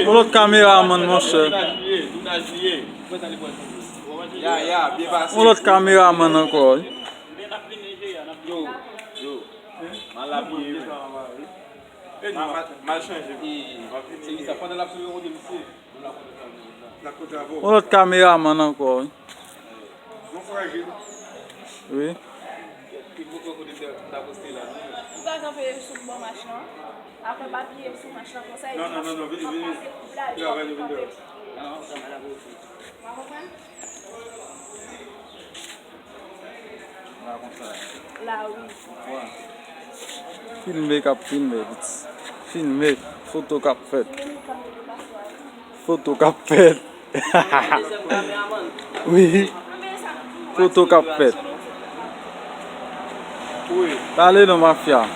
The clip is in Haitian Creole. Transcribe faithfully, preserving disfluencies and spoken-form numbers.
Yon lòt kameramann, monchè. Yon lòt kameramann ankò, wi. Yo, yo. Mal abiye, wi. Ma, ma, mal chanje. Pandan l ap sou yo kote misye. Yon lòt kameramann ankò, wi. Wi. Ou ka kanpe sou bò mach lan. Apre, pa piye sou mach lan konsa, epi w ap pase kout la, epi w ap kanpe. Ou konprann? La, wi. Filme k ap filme, pitit. Filme, foto k ap fèt. Foto k ap fèt. Wi. Foto k ap fèt. Pale non, mafya.